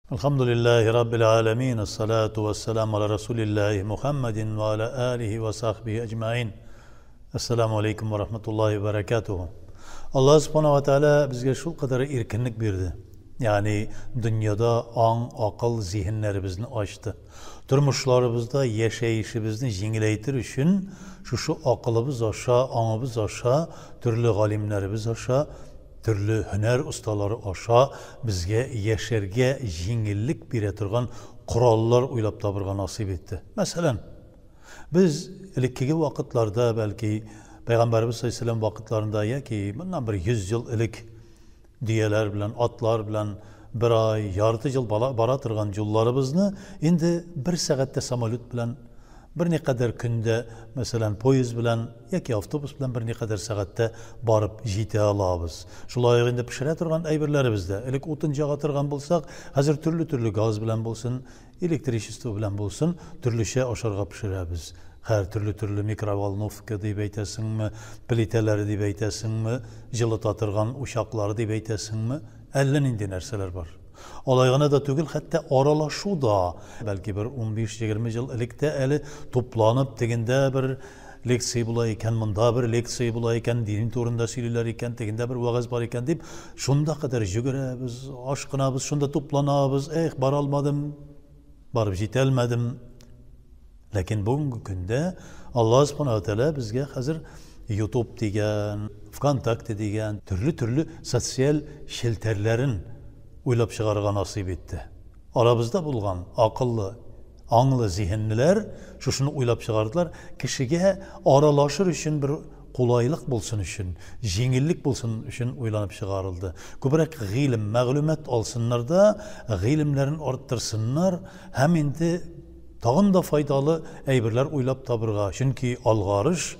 Әлхәмдүлилләһи раббил галәмин, әссалату вәссәламу аля расулилләһи Мухәммәдин вә аля алихи вә сахбихи әҗмәин. Әссәламу алейкум вә рахматуллаһи вә бәрәкәтүһү. Аллаһ субхана ва тәгалә безгә шулкадәр иркенлек бирде. Ягъни дөньяда аң, акыл, зиһеннәребезне ачты. Тормышларыбызда яшәешебезне җиңеләйтер өчен шушы акылыбыз аша, аңыбыз аша, төрле галимнәребез аша Төрле һөнәр осталары аша безгә яшәргә җиңеллек бирә торган кораллар уйлап табырга насыйп итте. Мәсәлән, без элеккеге вакытларда, бәлки, Пәйгамбәребез саллаллаһу галәйһи ва сәлләм вакытларында яки моннан бер 100 ел элек дөяләр белән, атлар белән бер ай, ярты ел бара торган юлларыбызны инде бер сәгатьтә самолет белән Берникадәр көндә, мәсәлән, поезд белән яки автобус белән берникадәр сәгатьтә барып җитә алабыз. Шулай ук инде пешерә торган әйберләребез дә. Элек утын җага торган булсак, хәзер төрле-төрле газ белән булсын, электричество белән булсын, төрлечә ашарга пешерәбез. Хәер, төрле-төрле микроволновка дип әйтәсеңме, плитәләре дип әйтәсеңме, җылыта торган учаклары дип әйтәсеңме, әллә нинди нәрсәләр бар. Алай гына да түгел, хәтта аралашу да, бәлки бер 15-20 ел элек тә әле тупланып, тегендә бер лекция була икән, монда бер лекция була икән, дин турында сөйлиләр икән, тегендә бер вәгазь бар икән дип, шунда кадәр йөгерәбез, ашкынабыз, шунда тупланабыз, эх, бара алмадым, барып җитә алмадым. Ләкин бүгенге көндә Аллаһ Субханаһу ва Тәгалә безгә хәзер YouTube дигән, ВКонтакте дигән төрле-төрле социаль челтәрләрен уйлап чыгарырга насыйп итте. Арабызда булган акыллы, аңлы зиһенлеләр шушыны уйлап чыгардылар, кешегә аралашыр өчен бер кулайлык булсын өчен, җиңеллек булсын өчен уйланып чыгарылды. Күбрәк гыйлем, мәгълүмат алсыннар да, гыйлемнәрен арттырсыннар һәм инде Тагын да файдалы әйберләр уйлап табырга, чөнки алгарыш,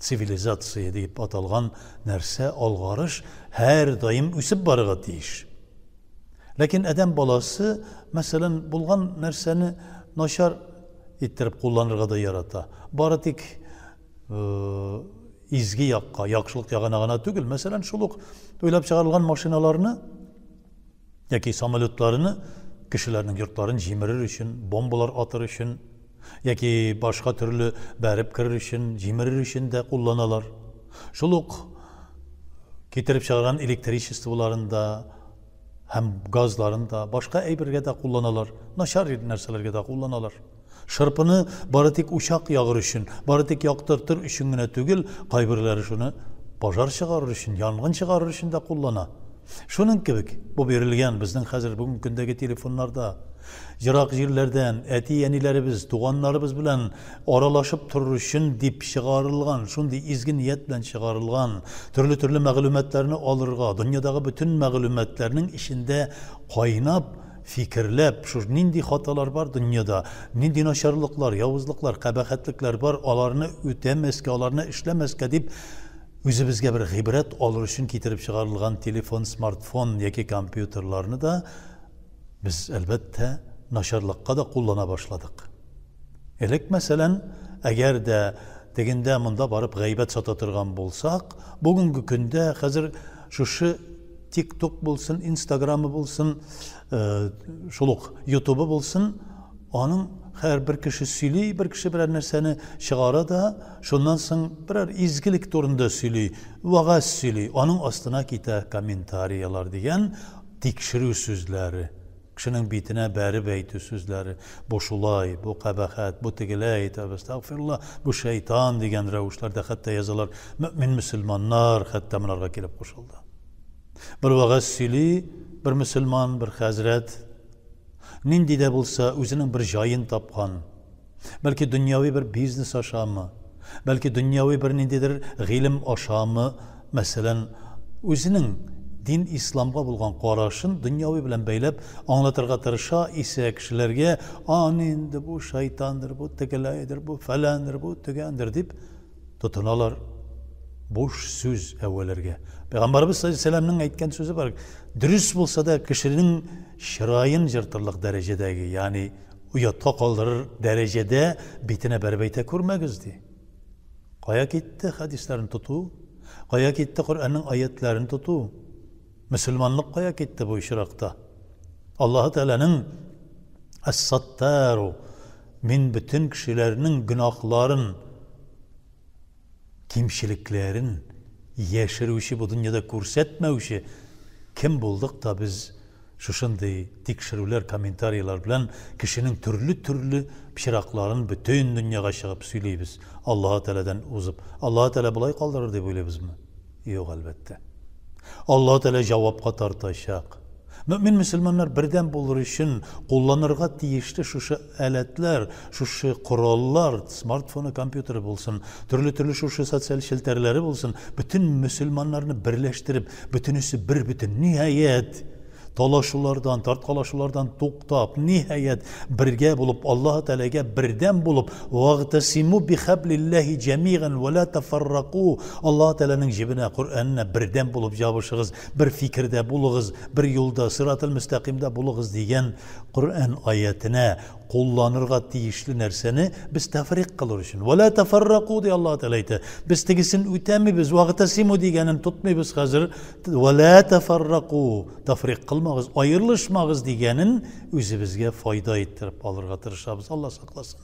цивилизация дип аталган нәрсә, алгарыш һәрдаим үсеп барырга тиеш. Ләкин адәм баласы, мәсәлән, булган нәрсәне начар иттереп кулланырга да ярата. Бары тик изге якка, яхшылык ягына гына түгел, мәсәлән, шул ук уйлап чыгарылган машиналарны яки самолетларны кешеләрнең йортларын җимерер өчен, бомбалар атыр өчен, яки башка төрле бәреп керер өчен, җимерер өчен дә кулланалар. Шул ук китереп чыгарган электричестволарын да һәм газларын да башка әйбергә дә кулланалар, начар нәрсәләргә дә кулланалар. Шырпыны бары тик учак ягыр өчен, бары тик яктыртыр өчен генә түгел, кайберләре шуны пожар чыгарыр өчен, янгын чыгарыр өчен дә куллана. Шуның кебек, бу бирелгән безнең хәзер бүгенге көндәге телефоннарда ерак җирләрдән әти-әниләребез, туганнарыбыз белән аралашып торыр өчен дип чыгарылган, шундый изге ният белән чыгарылган, төрле-төрле мәгълүматларны алырга, дөньядагы бөтен мәгълүматларның эчендә кайнап, фикерләп, шуш нинди хаталар бар дөньяда, нинди начарлыклар, явызлыклар, кабахәтлекләр бар, аларны үтәмәскә, аларны эшләмәскә дип, үзебезгә бер гыйбрәт алыр өчен китереп чыгарылган телефон, смартфон яки компьютерларны да без, әлбәттә, начарлыкка да куллана башладык. Элек, мәсәлән, әгәр дә тегендә монда барып гайбәт сата торган булсак, бүгенге көндә хәзер шушы TikTok булсын, Инстаграмы булсын, э, шул ук Ютубы булсын, аның һәр бер кеше сөйли, бер кеше берәр нәрсәне чыгара да, шуннан соң берәр изгелек турында сөйли, вәгазь сөйли, аның астына китә комментарияләр дигән тикшерү сүзләре. Кешенең битенә бәреп әйтү сүзләре, бу шулай, бу кабахәт, бу тегеләй, тәүбә, әстәгъфирулла, бу шәйтан дигән рәвешләрдә хәтта язалар. Мөэмин мөселманнар хәтта монарга килеп кушылды. Бер вәгазь сөйли, бер мөселман, бер хәзрәт, нинди дә булса үзенең бер җаен тапкан, Бәлки дөньяви бер бизнес ашамы, бәлки дөньяви бер ниндидер гыйлем ашамы, мәсәлән, үзенең дин исламга булган карашын дөньяви белән бәйләп аңлатырга тырыша исә кешеләргә, аны инде бу шайтандыр, бу тегеләйдер, бу фәләндер, бу төгәндер дип тотыналар буш сүз әвәләргә. Пәйгамбәребез саллаллаһу алейһи вәсәлләмнең әйткән сүзе бар. Дөрес булса да кешенең чыраен җыртырлык дәрәҗәдәге, ягъни Оятка калдырыр дәрәҗәдә битенә бәреп әйтә күрмәгез, ди. Кая китте хәдисләрен тоту? Кая китте Коръәннең аятләрен тоту? Мөселманлык кая китте бу очракта? Аллаһы Тәгаләнең Әс-Саттару, мин бөтен кешеләрнең гөнаһларын, кимчелекләрен яшерүче, бу дөньяда күрсәтмәүче кем булдык та без шушындый тикшерүләр, комментарийлар белән кешенең төрле-төрле пычракларын бөтен дөньяга чыгып сөйлибез, Аллаһы Тәгаләдән узып. Аллаһы Тәгалә болай калдырыр дип уйлыйбызмы? Юк, әлбәттә. Аллаһы Тәгалә җавапка тартачак. Мөэмин мөселманнар бердәм булыр өчен кулланырга тиешле шушы әләтләр, шушы кораллар, смартфоны, компьютеры булсын, төрле-төрле шушы социаль челтәрләре булсын, бөтен мөселманнарны берләштереп, бөтенесе бер бөтен, ниһаять, талашулардан, тарткалашулардан туктап, ниһаять, бергә булып, Аллаһы Тәгаләгә бердәм булып, вагтасиму бихаблиллаһи җәмиган ва ла тафарраку, Аллаһы Тәгаләнең җебенә, Коръәненә бердәм булып җабышыгыз, бер фикердә булыгыз, бер юлда, сырател мөстәкыймдә булыгыз дигән Коръән аятенә кулланырга тиешле нәрсәне без тәфрик кылыр өчен. Ва ла тафарраку ди Аллаһ Тәгалә әйтә. Без тегесен үтәмибез, вагтасиму дигәнен тотмыйбыз хәзер. Ва ла тафарраку, тәфрик кылмагыз, аерылышмагыз дигәнен үзебезгә файда иттереп алырга тырышабыз. Алла сакласын.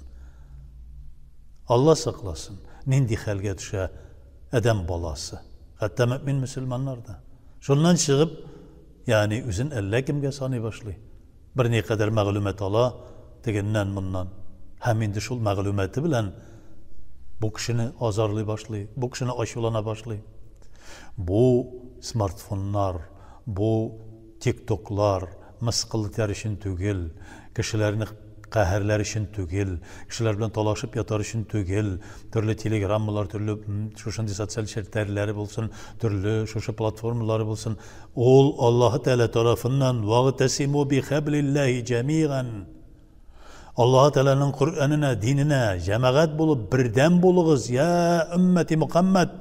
Алла сакласын. Нинди хәлгә төшә адәм баласы? Хәтта мөмин мөселманнар да. Шуннан чыгып, ягъни үзен әллә кемгә саный башлый. Берникадәр мәгълүмат ала тегеннән-моннан. Һәм инде шул мәгълүматы белән бу кешене азарлый башлый, бу кешене ачулана башлый. Бу смартфоннар, бу тиктоклар мыскыл итәр өчен түгел, кешеләрне каһәрләр өчен түгел, кешеләр белән талашып ятар өчен түгел, төрле телеграммалар, төрле шушындый социаль челтәрләре булсын, төрле шушы платформалары булсын, Ул Аллаһы Тәгалә тарафыннан вагтасиму бихаблиллаһи җәмиган. Аллаһы Тәгаләнең Коръәненә, диненә җәмәгать булып бердәм булыгыз, я өммәти Мөхәммәд.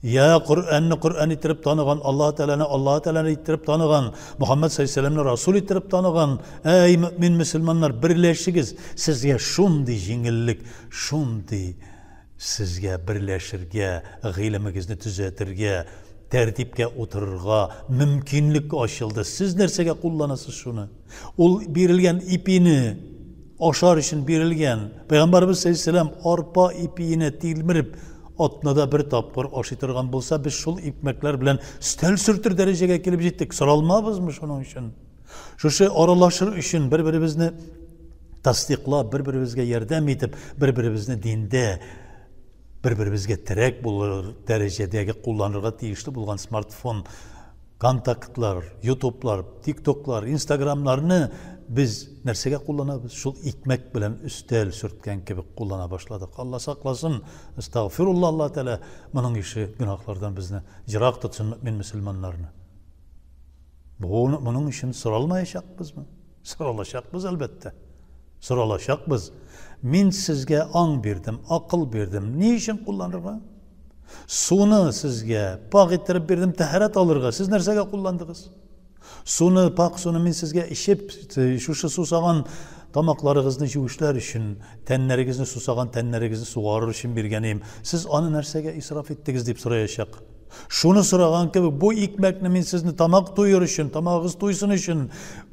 Я Коръәнне Коръән иттереп таныган, Аллаһы Тәгаләне Аллаһы Тәгаләне иттереп таныган, Мөхәммәд саллаллаһу алейһи Расул иттереп таныган, әй мөмин мөселманнар, берләшегез. Сезгә шундый җиңеллек, шундый Сезгә берләшергә, гыйлемегезне төзәтергә, тәртипкә утырырга мөмкинлек ачылды. Сез нәрсәгә кулланасыз шуны? Ул бирелгән ипине ашар өчен бирелгән. Пәйгамбәрбез саллаллаһу арпа ипиенә тилмереп атнада бер тапкыр ашый торган булса, без шул икмәкләр белән өстәл сөртер дәрәҗәгә килеп җиттек. Соралмабызмы шуның өчен? Шушы аралашыр өчен бер-беребезне тасдыйклап, бер-беребезгә ярдәм итеп, бер-беребезне диндә бер-беребезгә терәк булыр дәрәҗәдәге кулланырга тиешле булган смартфон, контактлар, ютублар, тиктоклар, инстаграмнарны без нәрсәгә кулланабыз? Шул икмәк белән өстәл сөрткән кебек куллана башладык. Алла сакласын, астагфирулла, Алла Тәгалә моның ише гөнаһлардан безне ерак тотсын, мөмин мөселманнарны. Бу, моның өчен соралмаячакбызмы? Соралачакбыз, әлбәттә. Соралачакбыз. Мин сезгә аң бирдем, акыл бирдем. Ни өчен кулланырга? Суны сезгә пак иттереп бирдем, тәһарәт алырга. Сез нәрсәгә кулландыгыз? Суны, пак суны мин сезгә эчеп, шушы сусаган тамакларыгызны җүешләр өчен, тәннәрегезне сусаган тәннәрегезне сугарыр өчен биргән идем. Сез аны нәрсәгә исраф иттегез дип сораячак. Шуны сораган кебек, бу икмәкне мин сезне тамак туер өчен, тамагыгыз туйсын өчен,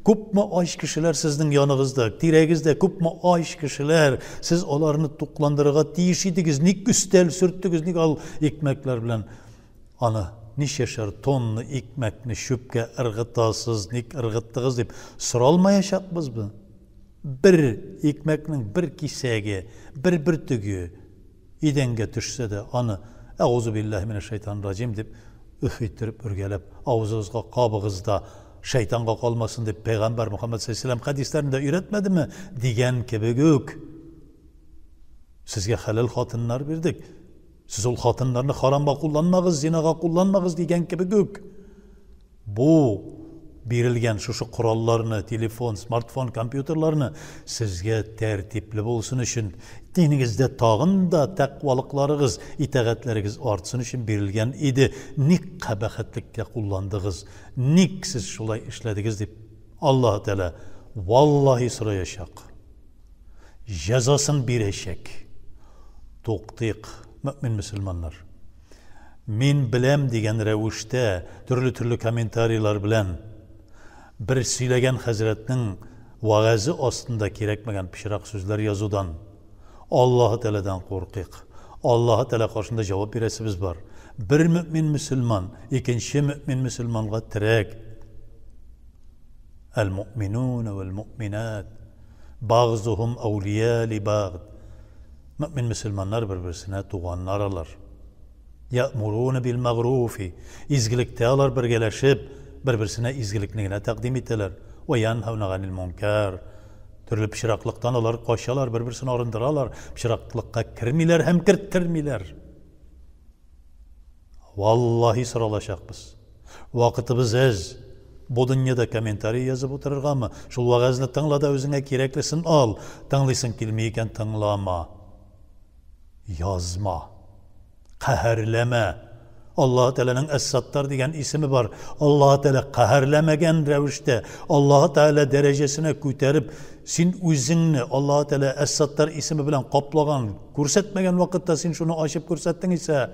күпме ач кешеләр сезнең яныгызда, тирәгездә күпме ач кешеләр, сез аларны тукландырырга тиеш идегез, ник өстәл сөрттегез, ник ал икмәкләр белән аны ничәшәр тонна икмәкне чүпкә ыргытасыз, ник ыргыттыгыз дип соралмаячакбызмы? Бер икмәкнең бер кисәге, бер бөртеге Идәнгә төшсә дә, аны, Әгузу биллаһи минәш шайтанир раҗим, дип, өф иттереп өргәләп, авызыгызга кабыгыз да, шайтанга калмасын дип, пәйгамбәр Мөхәммәд саллаллаһу галәйһи хәдисләрендә өйрәтмәдеме? дигән кебек үк, сезгә хәләл хатыннар бирдек, сез ул хатыннарны харамга кулланмагыз, зинага кулланмагыз дигән кебек үк, Бу бирелгән шушы коралларны, телефон, смартфон, компьютерларны сезгә тәртипле булсын өчен, динегездә тагын да тәкъвалыкларыгыз, итагатьләрегез артсын өчен бирелгән иде. Ник кабахәтлеккә кулландыгыз? Ник сез шулай эшләдегез дип Аллаһы Тәгалә валлаһи сораячак. Җәзасын бирәчәк. Туктыйк, мөэмин мөселманнар. Мин беләм дигән рәвештә, төрле-төрле комментарийлар белән Бер сөйләгән хәзрәтнең вәгазе астында кирәкмәгән пычрак сүзләр язудан. Аллаһы Тәгаләдән куркыйк. Аллаһы Тәгалә каршында җавап бирәсебез бар. Бер мөэмин мөселман икенче мөэмин мөселманга терәк. Әл-муъминуна вәл-муъминат багзухум әүлия ли багд. Мөэмин мөселманнар бер-берсенә туганнар алар. Я'муруна бил мәгъруфи. Изгелектә алар бергәләшеп, бер-берсенә изгелекне генә тәкъдим итәләр. Вә янһауна ганил мункар. Төрле пычраклыктан алар качалар, бер-берсен арындыралар, пычраклыкка кермиләр һәм керттермиләр. Валлаһи соралачакбыз. Вакытыбыз әз. Бу дөньяда комментарий язып утырыргамы? Шул вәгазьне тыңла да үзеңә кирәклесен ал. Тыңлыйсың килми икән, тыңлама. Язма. Каһәрләмә. Аллаһы Тәгаләнең Әс-Саттар дигән исеме бар. Аллаһы Тәгалә каһәрләмәгән рәвештә, Аллаһы Тәгалә дәрәҗәсенә күтәреп, син үзеңне Аллаһы Тәгалә Әс-Саттар исеме белән каплаган, күрсәтмәгән вакытта син шуны ачып күрсәттең исә,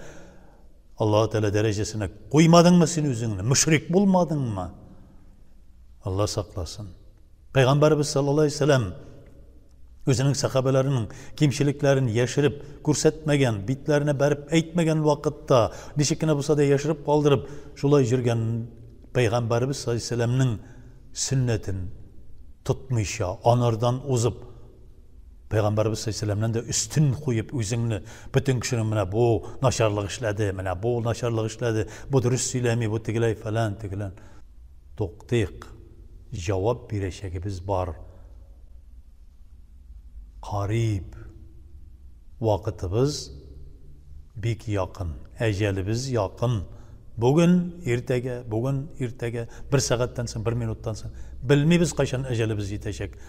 Аллаһы Тәгалә дәрәҗәсенә куймадыңмы син үзеңне? Мөшрик булмадыңмы? Алла сакласын. Пәйгамбәребез саллаллаһу алейһи вәсәлләм үзенең сәхабәләренең кимчелекләрен яшереп күрсәтмәгән, битләренә бәреп әйтмәгән вакытта, ничек кенә булса да яшереп калдырып, шулай йөргән Пәйгамбәребез саллаллаһу алейһи вәсәлләмнең сөннәтен тотмыйча, анардан узып, Пәйгамбәребез саллаллаһу алейһи вәсәлләмнән дә өстен куеп үзеңне, бөтен кешенең менә бу начарлык эшләде, менә бу начарлык эшләде, бу дөрес сөйләми, бу тегеләй фәлән, тегелән. Туктыйк. Җавап бирәчәгебез бар. Кариб. Вакытыбыз бик якын. Әҗәлебез якын. Бүген, иртәгә, бүген, иртәгә, бер сәгатьтән соң, бер минуттан соң. Белмибез, кайчан әҗәлебез җитәчәк.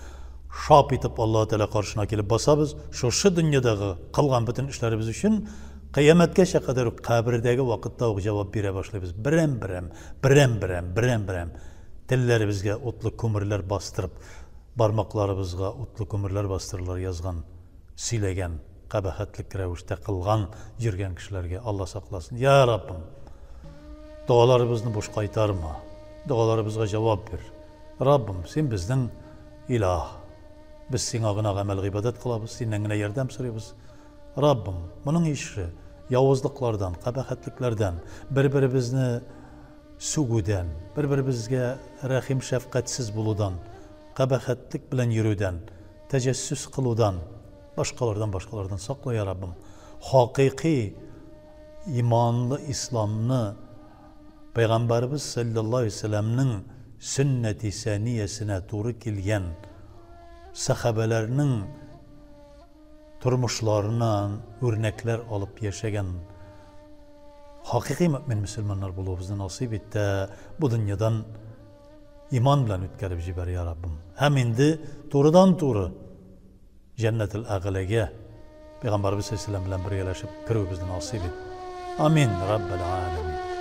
Шап итеп Аллаһы Тәгалә каршына килеп басабыз. Шушы дөньядагы кылган бөтен эшләребез өчен кыямәткәчә кадәр үк кабердәге вакытта ук җавап бирә башлыйбыз. Берәм-берәм, берәм-берәм, берәм-берәм. Телләребезгә утлы күмерләр бастырып, бармакларыбызга утлы күмерләр бастырырлар язган, сөйләгән, кабахәтлек рәвештә кылган, йөргән кешеләргә Алла сакласын. Я Раббым! Догаларыбызны буш кайтарма. Догаларыбызга җавап бир. Раббым, син безнең илаһ. Без сиңа гына гамәл-гыйбадәт кылабыз, синнән генә ярдәм сорыйбыз. Раббым, моның ише явызлыклардан, кабахәтлекләрдән, бер-беребезне сүгүдән, бер-беребезгә рәхим-шәфкатьсез булудан, кабахәтлек белән йөрүдән, тәҗәссүс кылудан, башкалардан-башкалардан сакла, я Раббым. Хакыйкый иманлы исламны Пәйгамбәребез салләллаһу алейһи вәсәлләмнең сөннәти сәниясенә туры килгән сәхабәләрнең тормышларыннан үрнәкләр алып яшәгән хакыйкый мөэмин мөселманнар булуыбызны насыйп ит тә бу дөньядан иман белән үткәреп җибәр, я Раббым. Һәм инде турыдан-туры Җәннәтел Әгъләгә Пәйгамбәребез саллаллаһу алейһи вәсәлләм белән бергәләшеп керүебезне насыйп ит. Амин, Раббел Аләмин.